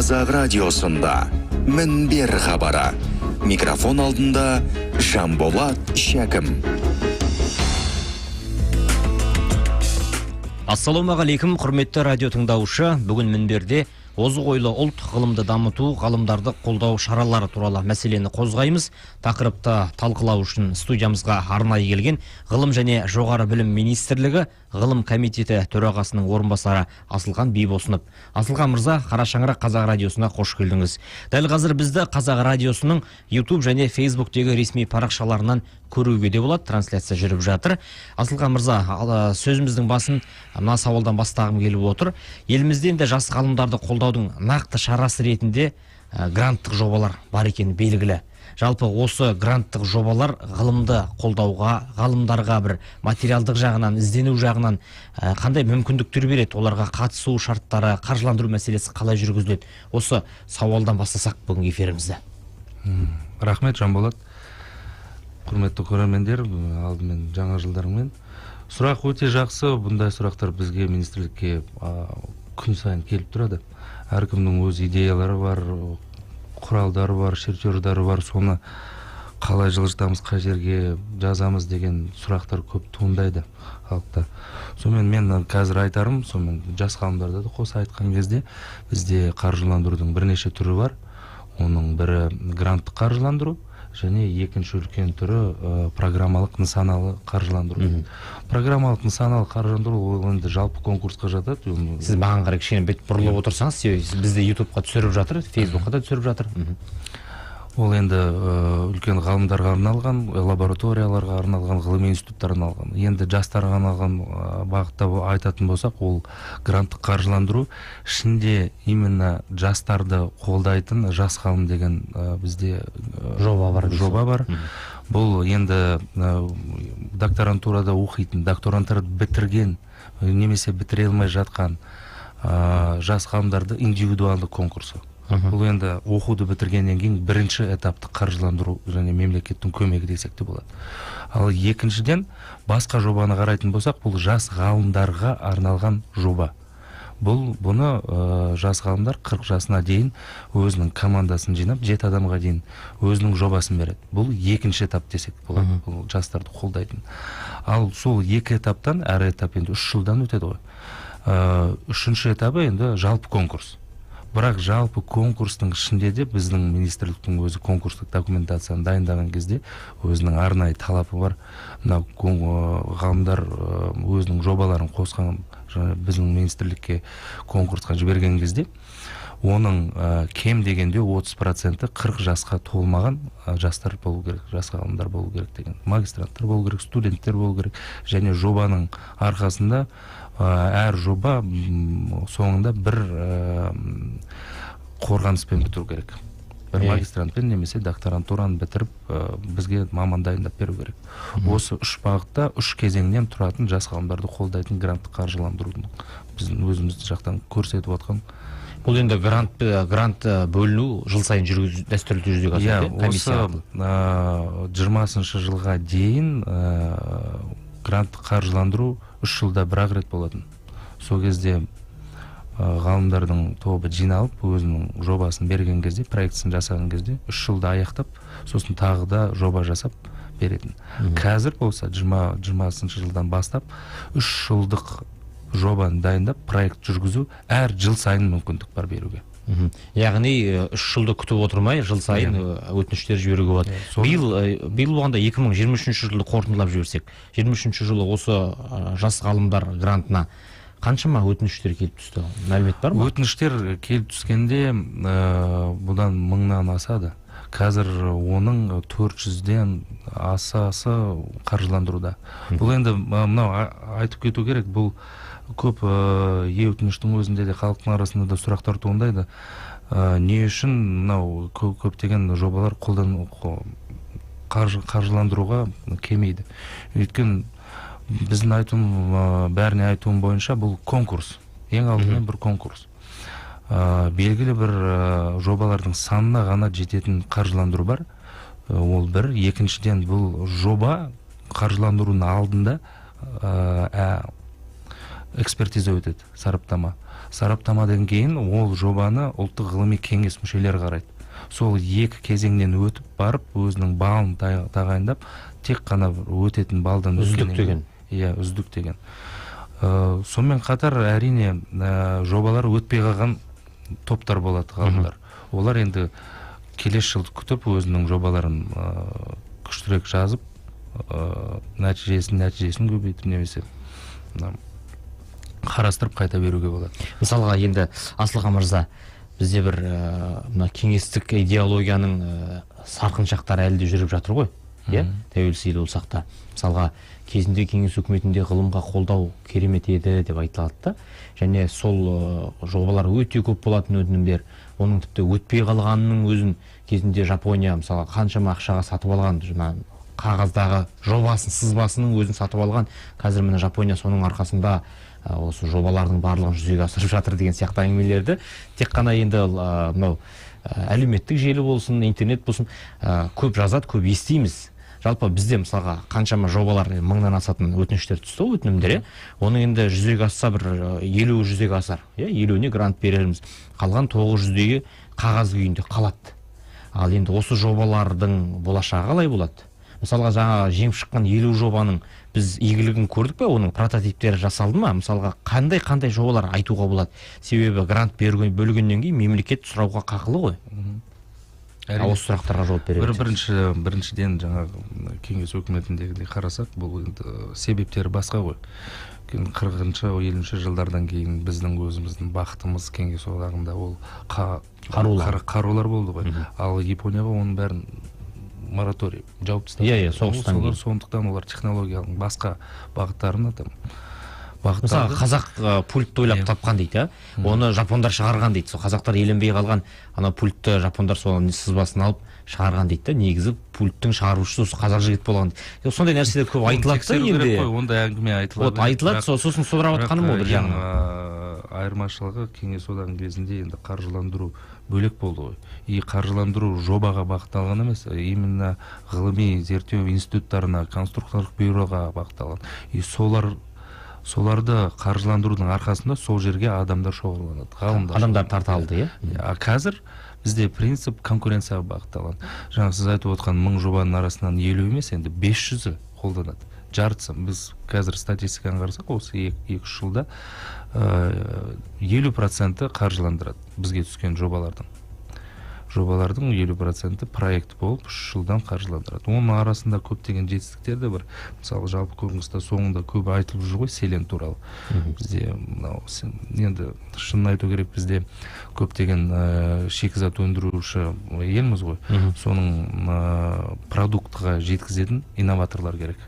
Қазақ радиосында Мінбер хабары. Микрофон алдында Жанболат Шәкім. Ассалаумағалейкум, құрметті радио тыңдаушы. Бүгін мінберде озық ойлы ұлт, ғылымды дамыту, ғалымдарды қолдау шаралары туралы мәселені қозғаймыз. Тақырыпты талқылау үшін студиямызға арнайы келген Ғылым және жоғары білім министрлігі Ғылым комитеті төрағасының орынбасары Асылхан Бибосынов. Асылхан мырза, Қара Шаңырақ Қазақ радиосына қош келдіңіз. Дәл қазір бізді Қазақ радиосының YouTube және Facebook'тегі ресми парақшаларынан көруге де болады, трансляция жүріп жатыр. Асылхан мырза, сөзіміздің басын мына сауалдан бастағым келіп отыр. Елімізде енді жас ғалымдарды қолдаудың нақты шарасы ретінде гранттық жобалар бар екені белгілі. Жалпы осы гранттық жобалар ғылымды қолдауға, ғалымдарға бір материалдық жағынан, іздену жағынан қандай мүмкіндіктер береді, оларға қатысу шарттары, қаржыландыру мәселесі қалай жүргізіледі? Осы сауалдан бастасақ бүгінгі эфирімізді. Рахмет, Жанболат. Құрметті көрермендер, алдымен жаңа жылдарыңмен. Сұрақ өте жақсы. Бұндай сұрақтар бізге, министрлікке, күн сайын келіп тұрады. Әркімнің өз идеялары бар, құралдары бар, чертеждары бар. Соны қалай жылжытамыз, қай жерге жазамыз деген сұрақтар көп туындайды халықта. Сонымен мен қазір айтарым, сонымен жас ғалымдарды да қоса айтқан кезде, бізде қаржыландырудың бірнеше түрі бар. Оның бірі гранттық қаржыландыру, және екінші үлкен түрі программалық нысаналы қаржыландыру. Программалық нысаналы қаржыландыру ол енді жалпы конкурсқа жатады. Сіз маған қарай кішкене бет бұрылып отырсаңыз, себебі бізді YouTube-қа түсіріп жатыр, Facebook-қа да түсіріп жатыр. Ол енді үлкен ғалымдарға арналған, лабораторияларға арналған, ғылыми институттарға арналған. Енді жастарға арналған бағытта айтатын болсақ, ол гранттық қаржыландыру ішінде именно жастарды қолдайтын жас ғалым деген бізде жоба бар. Жоба бар. Бұл енді докторантурада оқитын, докторантура бітірген немесе бітіре алмай жатқан жас ғалымдарды индивидуалды конкурсы. Бұл енді оқуды бітіргеннен кейін бірінші этапты қаржыландыру және мемлекеттің көмегі десек те болады. Ал екіншіден, басқа жобаны қарайтын болсақ, бұл жас ғалымдарға арналған жоба. Бұны жас ғалымдар 40 жасына дейін өзінің командасын жинап, 7 адамға дейін өзінің жобасын береді. Бұл екінші этап десек болады, бұл жастарды қолдайтын. Ал сол екі этаптан, әр этап енді 3 жылдан өтеді ғой. Үшінші этабы енді жалпы конкурс. Бірақ жалпы конкурстың ішінде де біздің министрліктің өзі конкурстық документацияны дайындаған кезде өзінің арнайы талапы бар. Мына ғалымдар өзінің жобаларын қосқан, біздің министрлікке конкурсқа жіберген кезде оның кем дегенде 30% 40 жасқа толмаған жастар болу керек, жас ғалымдар болу керек деген. Магистранттар болу керек, студенттер болу керек. Және жобаның арқасында әр жоба соңында бір қорғаныспен бітіру керек. Бір магистрантпен немесе докторантураны бітіріп, бізге маман дайындап беру керек. Осы үш бағытта, үш кезеңнен тұратын жас ғалымдарды қолдайтын гранттық қаржыландырудың біздің өзіміз жақтан көрсетіп отқан. Бұл енді грант бөліну жыл сайын дәстүрлі жүзеге асады, иә, комиссия арқылы. Осы 20-шы жылға дейін гранттық қаржыландыру 3 жылда бір-ақ рет болатын. Сол кезде ғалымдардың тобы жиналып, өзінің жобасын берген кезде, проектісін жасаған кезде 3 жылда аяқтап, сосын тағы да жоба жасап беретін. Қазір болса 20-шы жылдан бастап 3 жылдық жобаны дайындап, проект жүргізу әр жыл сайын мүмкіндік бар беруге. Яғни 3 жылды күтіп отырмай, жыл сайын өтініштер жіберуге болады. Биыл болғанда 2023 жылды қорытындылап жіберсек, 23 жылы осы жас ғалымдар грантына қаншама өтініштер келіп түсті? Мәлімет бар ма? Өтініштер келіп түскенде бұдан 1000-нан асады. Қазір оның 400-ден асасы қаржыландыруда. Бұл енді мынау айтып кету керек, бұл көп өтініштің өзінде де халықтың арасында да сұрақтар туындайды. Не үшін мынау көптеген жобалар қаржыландыруға келмейді? Өйткені біздің айтуым, бәріне айтуым бойынша бұл конкурс. Ең алдымен бір конкурс. Белгілі бір жобалардың санына ғана жететін қаржыландыру бар. Ол бір. Екіншіден, бұл жоба қаржыландырудың алдында экспертиза өтеді, сараптама. Сараптамадан кейін ол жобаны ұлттық ғылыми кеңес мүшелері қарайды. Сол екі кезеңнен өтіп барып, өзінің балын тағайындап, тек қана өтетін балдан үздік деген. Иә, үздік деген. Сонымен қатар әрине жобалар өтпей қалған топтар болады, ғалымдар. Олар енді келесі жылды күтіп, өзінің жобаларын күштірек жазып, нәтижесін көбейтіп, немесе қарастырып қайта беруге болады. Мысалға енді Асылхан мырза, бізде бір мына кеңестік идеологияның сарқыншақтары әлі де жүріп жатыр ғой, иә, тәуелсіз ел болсақ та. Мысалға кезінде кеңес үкіметінде ғылымға қолдау керемет еді деп айтылады да, және сол жобалар өте көп болатын өтінімдер, оның тіпті өтпей қалғанының өзін кезінде Жапония мысалға қаншама ақшаға сатып алған, жаңа қағаздағы жобасын, сызбасының өзін сатып алған. Қазір міне Жапония соның арқасында осы жобалардың барлығын жүзеге асырып жатыр деген сияқты әңгімелерді тек қана енді мынау әлеуметтік желі болсын, интернет болсын, көп жазады, көп естиміз. Жалпы бізде мысалға қаншама жобалар, 1000-нан асатын өтініштер түсті ғой, өтінімдер, оның енді жүзеге асса бір 50 жүзеге асар, иә, 50-не грант берерміз, қалған 900-дегі қағаз күйінде қалады. Ал енді осы жобалардың болашағы қалай болады? Мысалға жаңа жеңіп шыққан 50 жобаның біз игілігін көрдік пе, оның прототиптері жасалды ма? Мысалға қандай жобалар айтуға болады? Себебі грант бөлгеннен кейін мемлекет сұрауға қақылы ғой. Осы сұрақтарға жауап бере беріңіз. Біріншіден жаңағы кеңес өкіметіндегідей қарасақ, бұл енді себептері басқа ғой. 40-шы, 50-ші жылдардан кейін біздің өзіміздің бақытымыз кеңес одағында ол қарулар болды ғой. Ал Японияға оның бәрін мораторий жауып тастады. Иә, соғыстан кейін. Сондықтан олар технологияның басқа бағыттарына там Мысалы қазақ пультті ойлап тапқан дейді, оны жапондар шығарған дейді. Сол қазақтар еленбей қалған ана пультті жапондар соның сызбасын алып шығарған дейді да. Негізі пульттің шығарушысы осы қазақ жігіт болған дейді. Сондай нәрселер көп айтылады да енді. Ондай әңгіме айтылады. Вот айтылады, сосын сұрап жатқаным ғой бір жағынан. Айырмашылығы кеңес одағының кезінде енді қаржыландыру бөлек болды ғой. И қаржыландыру жобаға бағытталған емес, именно ғылыми зерттеу институттарына, конструкторлық бюроға бағытталған. И соларды қаржыландырудың арқасында сол жерге адамдар шоғырланады, ғалымдар. Адамдар тарта алды, иә? А қазір бізде принцип конкуренцияға бағытталған. Жаңа сіз айтып отқан 1000 жобаның арасынан 50 емес, енді 500-і қолданады. Жартысы. Біз қазір статистиканы қарасақ, осы 2-3 жылда 50% қаржыландырады бізге түскен жобалардың. Жобалардың 50% проект болып 3 жылдан қаржыландырады. Оның арасында көптеген жетістіктер де бар. Мысалы, жалпы конкурста соңында көп айтылып жүр ғой селен туралы. Бізде мынау енді шынын айту керек, бізде көптеген шикізат өндіруші елміз ғой. Соның продуктыға жеткізетін инноваторлар керек.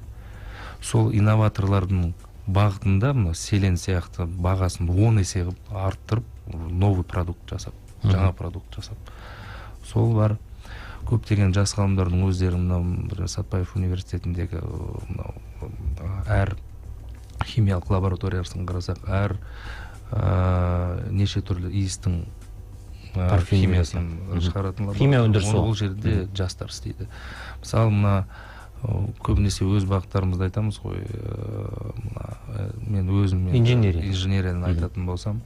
Сол инноваторлардың бағытында мына селен сияқты бағасын 10 есе қылып арттырып, новый продукт жасап, жаңа продукт жасап. Сол бар. Көптеген жас ғалымдардың өздері мынау Сатпаев университетіндегі мынау әр химиялық лабораториясын қарасақ, әр неше түрлі иістің химиясын шығаратын химия өндірісі ол жерде жастар істейді. Мысалы, мына көбінесе өз бағыттарымызды айтамыз ғой, мен өзім инженерияны айтатын болсам,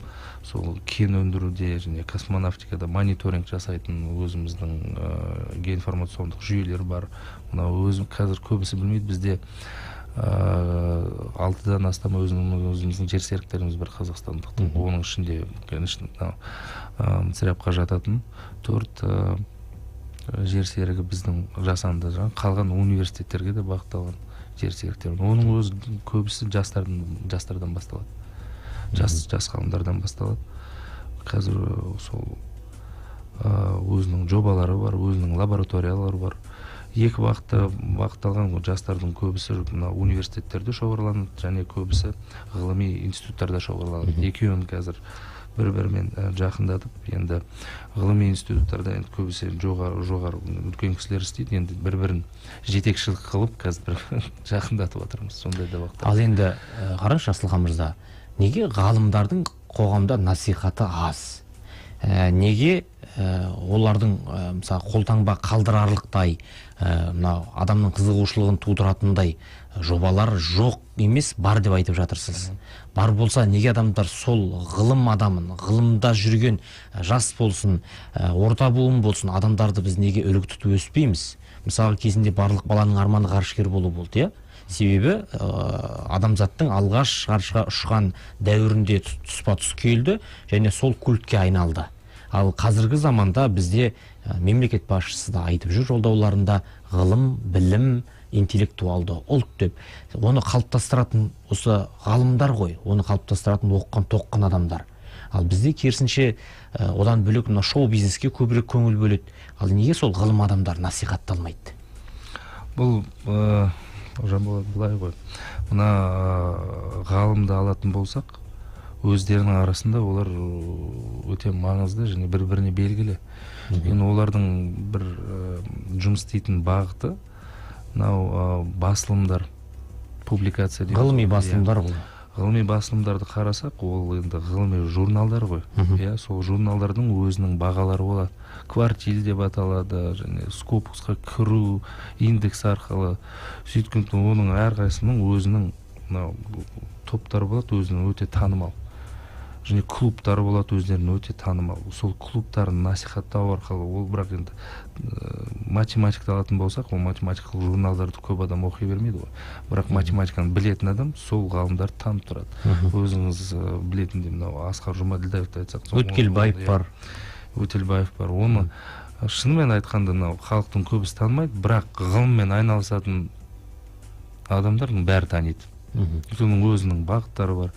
сол кен өндіруде және космонавтикада мониторинг жасайтын өзіміздің геоинформациондық жүйелер бар. Мына өзім қазір көбісі білмейді, бізде 6-дан астам өзіміздің жер серіктеріміз бар қазақстандықтың. Оның ішінде ЦРЯП-қа жататын 4 жер серігі біздің жасанды, қалған университеттерге де бағытталған жер серіктер. Оның өзі көбісі жастардан басталады. Жас ғалымдардан басталады. Қазір сол өзінің жобалары бар, өзінің лабораториялары бар. Екі бағытта бағытталған жастардың көбісі мына университеттерде шоғырланады және көбісі ғылыми институттарда шоғырланады. Екеуін қазір бір-бірімен жақындатып, енді ғылыми институттарда енді көбісі жоғары үлкен кісілер істейді, енді бір-бірін жетекшілік қылып қазір жақындатып жатырмыз сондай да уақытта. Ал енді қараңызшы, Асылхан мырза, неге ғалымдардың қоғамда насихаты аз? Неге олардың мысалы қолтаңба қалдырарлықтай, мынау адамның қызығушылығын тудыратындай жобалар жоқ емес, бар деп айтып жатырсыз. Бар болса, неге адамдар сол ғылым адамын, ғылымда жүрген жас болсын, орта буын болсын, адамдарды біз неге үлгі тұтып өспейміз? Мысалы, кезінде барлық баланың арманы ғарышкер болу болды, иә? Себебі адамзаттың алғаш ғарышқа ұшқан дәуірінде тұспа-тұс келді және сол культке айналды. Ал қазіргі заманда бізде мемлекет басшысы да айтып жүр жолдауларында, ғылым, білім, интеллектуалды ұлт деп. Оны қалыптастыратын осы ғалымдар ғой, оны қалыптастыратын оқыған тоққан адамдар. Ал бізде керісінше, одан бөлек мына шоу бизнеске көбірек көңіл бөледі. Ал неге сол ғылым адамдар насихатталмайды? Бұл Жанболат, былай ғой. Мына ғалымды алатын болсақ, өздерінің арасында олар өте маңызды және бір-біріне белгілі. Енді олардың бір жұмыс істейтін бағыты мынау басылымдар, публикация дейміз. Ғылыми басылымдар ғой. Ғылыми басылымдарды қарасақ, ол енді ғылыми журналдар ғой. Иә, сол журналдардың өзінің бағалары болады. Квартиль деп аталады, және Скопусқа кіру индекс арқылы. Сөйткен оның әрқайсысының өзінің мынау топтары болады, өзінің өте танымал. Және клубтары болады, өздерінің өте танымал. Сол клубтарын насихаттау арқылы, ол бірақ енді математикті алатын болсақ, ол математикалық журналдарды көп адам оқи бермейді ғой. Бірақ математиканы білетін адам сол ғалымдарды танып тұрады. Өзіңіз білетіндей, мынау Асқар Жұмаділдаевты айтсақ, Өткелбаев бар. Өтелбаев бар. Оны шынымен айтқанда мынау халықтың көбісі танымайды, бірақ ғылыммен айналысатын адамдардың бәрі таниды. Соның өзінің бағыттары бар.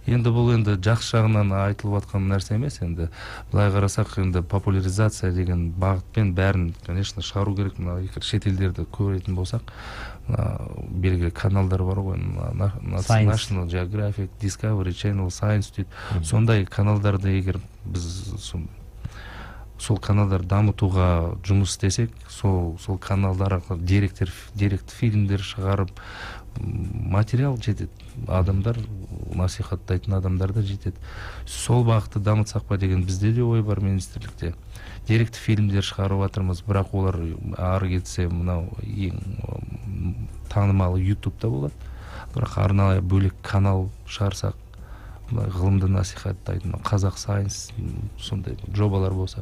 Енді бұл енді жақсы жағынан айтылып жатқан нәрсе емес. Енді былай қарасақ, енді популяризация деген бағытпен бәрін, конечно, шығару керек. Мына шетелдерді көретін болсақ, мына белгілі каналдар бар ғой, National Geographic, Discovery Channel, Science дейді. Сондай каналдарды егер біз сол каналдарды дамытуға жұмыс істесек, сол каналдар арқылы деректі фильмдер шығарып, материал жетеді, адамдар насихаттайтын адамдар да жетеді. Сол бағытты дамытсақ па деген бізде де ой бар министрлікте. Деректі фильмдер шығарып жатырмыз, бірақ олар ары кетсе мынау ең танымалы YouTube'да болады. Бірақ арнайы бөлек канал шығарсақ, ғылымды насихаттайтын Қазақ Science сондай жобалар болса,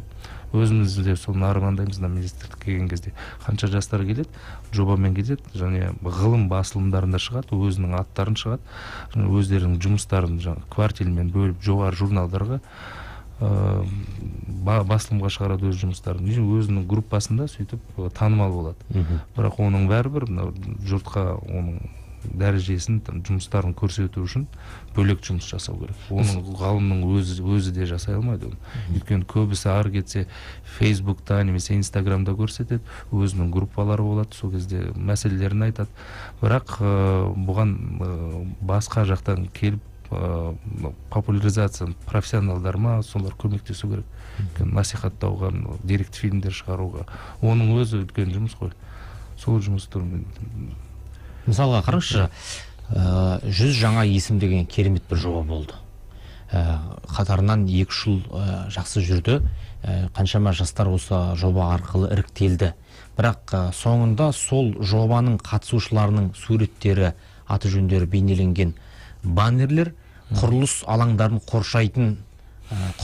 өзіміз де соны армандаймыз. Мына министрлікке келген кезде қанша жастар келеді, жобамен келеді және ғылым басылымдарында шығады, өзінің аттарын шығады, және өздерінің жұмыстарын жаңа квартилмен бөліп жоғары журналдарға, басылымға шығарады өз жұмыстарын. Өзінің группасында сөйтіп танымал болады. Бірақ оның бәрібір мынау жұртқа оның дәрежесін, жұмыстарын көрсету үшін бөлек жұмыс жасау керек. Оның ғалымның өзі де жасай алмайды оны. Өйткені көбісі ары кетсе Фейсбукта немесе Инстаграмда көрсетеді, өзінің группалары болады, сол кезде мәселелерін айтады. Бірақ бұған басқа жақтан келіп популяризация профессионалдар ма, солар көмектесу керек. Өйткені насихаттауға, деректі фильмдер шығаруға. Оның өзі үлкен жұмыс қой. Сол жұмысты Мысалға қараңызшы, 100 жаңа есім деген керемет бір жоба болды. Қатарынан 2 жыл жақсы жүрді. Қаншама жастар осы жоба арқылы іріктелді. Бірақ соңында сол жобаның қатысушыларының суреттері, аты жөндері бейнеленген баннерлер құрылыс алаңдарын қоршайтын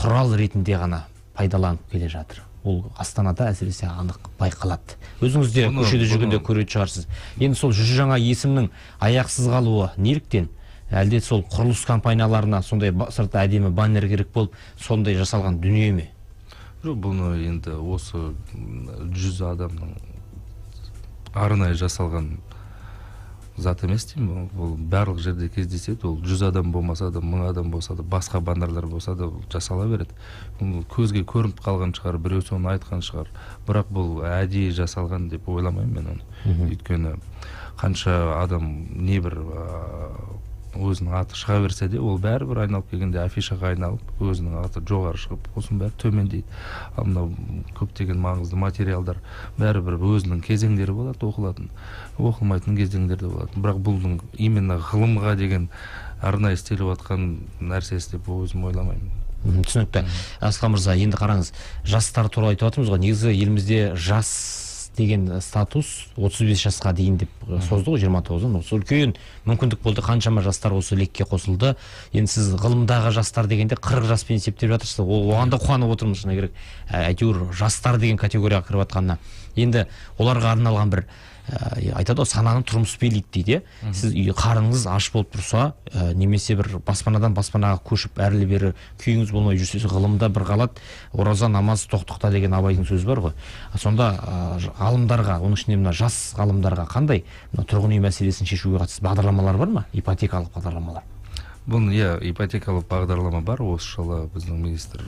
құрал ретінде ғана пайдаланып келе жатыр. Ол Астанада әсіресе анық байқалады. Өзіңіз де көшеде жүргенде көретін шығарсыз. Енді сол 100 жаңа есімнің аяқсыз қалуы неліктен? Әлде сол құрылыс компанияларына сондай сырты әдемі баннер керек болып, сондай жасалған дүние ме? Жоқ, бұны енді осы 100 адамның арнайы жасалған зат емес деймін. Ол барлық жерде кездеседі. Ол 100 адам болмаса да, 1000 адам болса да, басқа баннерлер болса да жасала береді. Ол көзге көрініп қалған шығар, біреу соны айтқан шығар. Бірақ бұл әдейі жасалған деп ойламаймын мен оны. Өйткені қанша адам небір өзінің аты шыға берсе де, ол бәрібір айналып келгенде афишаға айналып, өзінің аты жоғары шығып, осының бәрі төмендейді. Ал мынау көптеген маңызды материалдар бәрібір өзінің кезеңдері болады, оқылатын, оқылмайтын кезеңдер де болады. Бірақ бұның именно ғылымға деген арнайы істеліп жатқан нәрсесі деп өзім ойламаймын. Түсінікті. Асылхан мырза, енді қараңыз, жастар туралы айтып жатырмыз ғой. Негізі елімізде жас деген статус 35 жасқа дейін деп созды ғой, 29-дан. Осы үлкен мүмкіндік болды, қаншама жастар осы лекке қосылды. Енді сіз ғылымдағы жастар дегенде 40 жаспен есептеп жатырсыз, оған да қуанып отырмыз, шыны керек. Әйтеуір жастар деген категорияға кіріп жатқанына. Енді оларға арналған бір айтады ғой, сананы тұрмыс билейді дейді. Сіз үй қарныңыз аш болып тұрса, немесе бір баспанадан баспанаға көшіп әрлі бері күйіңіз болмай жүрсеңіз, ғылымда бір қалады, ораза намаз тоқтықта деген Абайдың сөзі бар ғой. Сонда ғалымдарға, оның ішінде мына жас ғалымдарға қандай мына тұрғын үй мәселесін шешуге қатысты бағдарламалар бар ма? Ипотекалық бағдарламалар. Бұл ипотекалық бағдарлама бар. Осы жылы біздің министр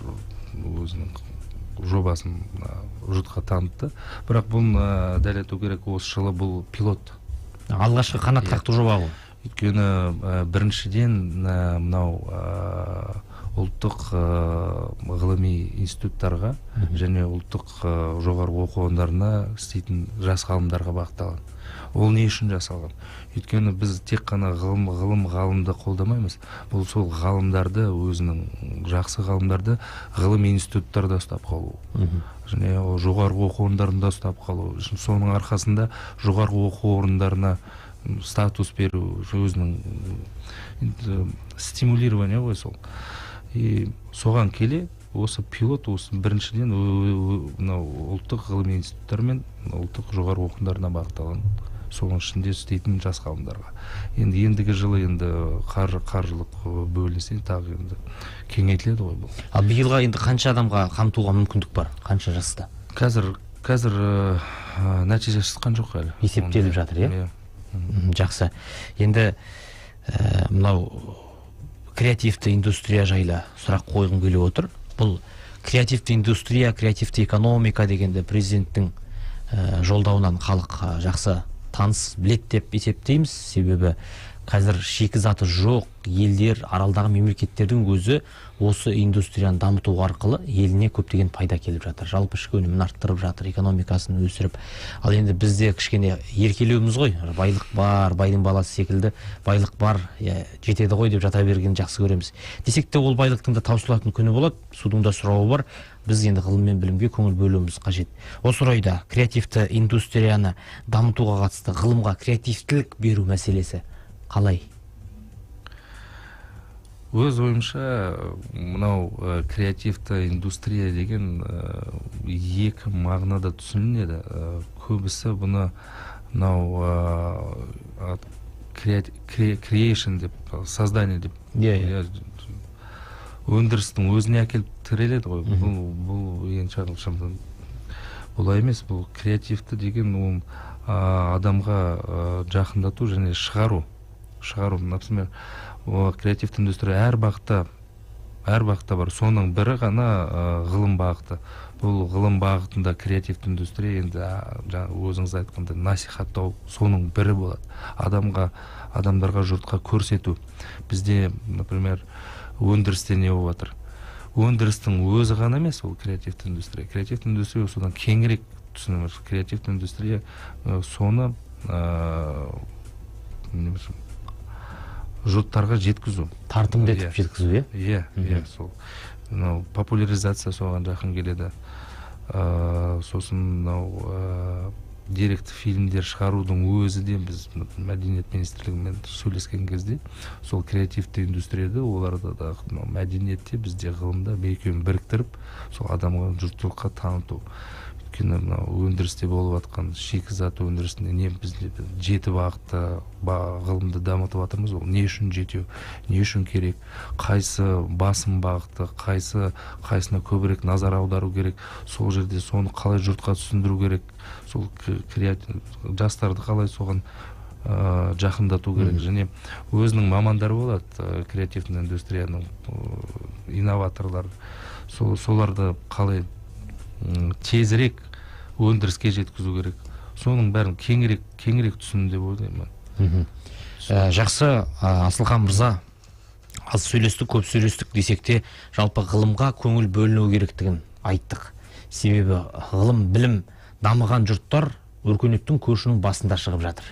өзінің жобасын жұртқа танытты. Бірақ бұны дәл айту керек, осы жылы бұл пилот. Алғашқы қанат қақты жоба ғой. Өйткені біріншіден мынау ұлттық ғылыми институттарға және ұлттық жоғарғы оқу орындарына істейтін жас ғалымдарға бағытталған. Ол не үшін жасалған? Өйткені біз тек қана ғылым ғалымды қолдамаймыз. Бұл сол ғалымдарды, өзінің жақсы ғалымдарды ғылыми институттарда ұстап қалу. Және жоғарғы оқу орындарында ұстап қалу. Соның арқасында жоғарғы оқу орындарына статус беру, өзінің стимулирование ғой сол. И соған келе осы пилот, осы біріншіден мынау ұлттық ғылыми институттар мен ұлттық жоғарғы оқу орындарына бағытталған, соның ішінде істейтін жас ғалымдарға. Енді ендігі жылы енді қаржылық бөлінсе тағы енді кеңейтіледі ғой бұл. Ал биылға енді қанша адамға қамтуға мүмкіндік бар? Қанша жаста? Қазір нәтиже шыққан жоқ әлі. Есептеліп жатыр, иә? Жақсы. Енді мынау креативті индустрия жайлы сұрақ қойғым келіп отыр. Бұл креативті индустрия, креативті экономика дегенде президенттің жолдауынан халық жақсы таныс білет деп есептейміз. Себебі қазір шикізаты жоқ елдер, аралдағы мемлекеттердің өзі осы индустрияны дамыту арқылы еліне көптеген пайда келіп жатыр. Жалпы ішкі өнімін арттырып жатыр, экономикасын өсіріп. Ал енді бізде кішкене еркелеуіміз ғой, байлық бар, байдың баласы секілді байлық бар, жетеді ғой деп жата бергенді жақсы көреміз. Десек те ол байлықтың да таусылатын күні болады, судың да сұрауы бар. Біз енді ғылым мен білімге көңіл бөлуіміз қажет. Осы орайда креативті индустрияны дамытуға қатысты ғылымға креативтілік беру мәселесі қалай? Өз ойымша, мынау креативті индустрия деген екі мағынада түсініледі. Көбісі бұны мынау creation деп, создание деп, өндірістің өзіне әкеліп тіреледі ғой. Бұл енді шағын бұлай емес, бұл креативті деген ол адамға жақындату және шығару. Например, креативті индустрия әр бағытта бар. Соның бірі ғана ғылым бағыты. Бұл ғылым бағытында креативті индустрия енді өзіңіз айтқандай насихаттау соның бірі болады. Адамдарға, жұртқа көрсету. Бізде, например, өндірісте не болып жатыр? Өндірістің өзі ғана емес ол креативті индустрия. Креативті индустрия содан кеңірек түсінеміз. Креативті индустрия соны жұрттарға жеткізу. Тартымды етіп жеткізу, иә? Иә, сол. Мынау популяризация соған жақын келеді. Сосын мынау деректі фильмдер шығарудың өзі де біз мәдениет министрлігімен сөйлескен кезде сол креативті индустрияда оларда да мәдениетте, бізде ғылымда екеуін біріктіріп сол адамға, жұртшылыққа таныту. Өйткені мынау өндірісте болып жатқан шикізат өндірісінде не бізде жеті бағытта ғылымды дамытып жатырмыз. Ол не үшін жетеу, не үшін керек, қайсы басым бағыты, қайсына көбірек назар аудару керек, сол жерде соны қалай жұртқа түсіндіру керек, сол жастарды қалай соған жақындату керек. Және өзінің мамандары болады, креативті индустрияның инноваторлар, соларды қалай тезірек өндіріске жеткізу керек. Соның бәрін кеңірек түсін деп ойлаймын. Жақсы, Асылхан мырза, аз сөйлестік, көп сөйлестік десек те, жалпы ғылымға көңіл бөліну керектігін айттық. Себебі ғылым, білім дамыған жұрттар өркениеттің көшінің басында шығып жатыр.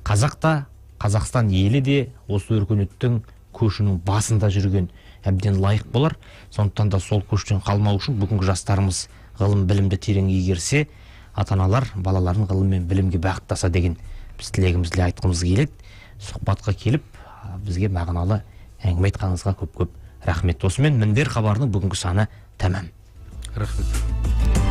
Қазақ та, Қазақстан елі де осы өркениеттің көшінің басында жүрген әбден лайық болар. Сондықтан да сол көштен қалмау үшін бүгінгі жастарымыз ғылым білімді терең игерсе, ата-аналар балаларын ғылым мен білімге бағыттаса деген біз тілегімізді айтқымыз келеді. Сұхбатқа келіп бізге мағыналы әңгіме айтқаныңызға көп-көп рахмет. Осымен мінбер хабарының бүгінгі саны тәмам. Рахмет.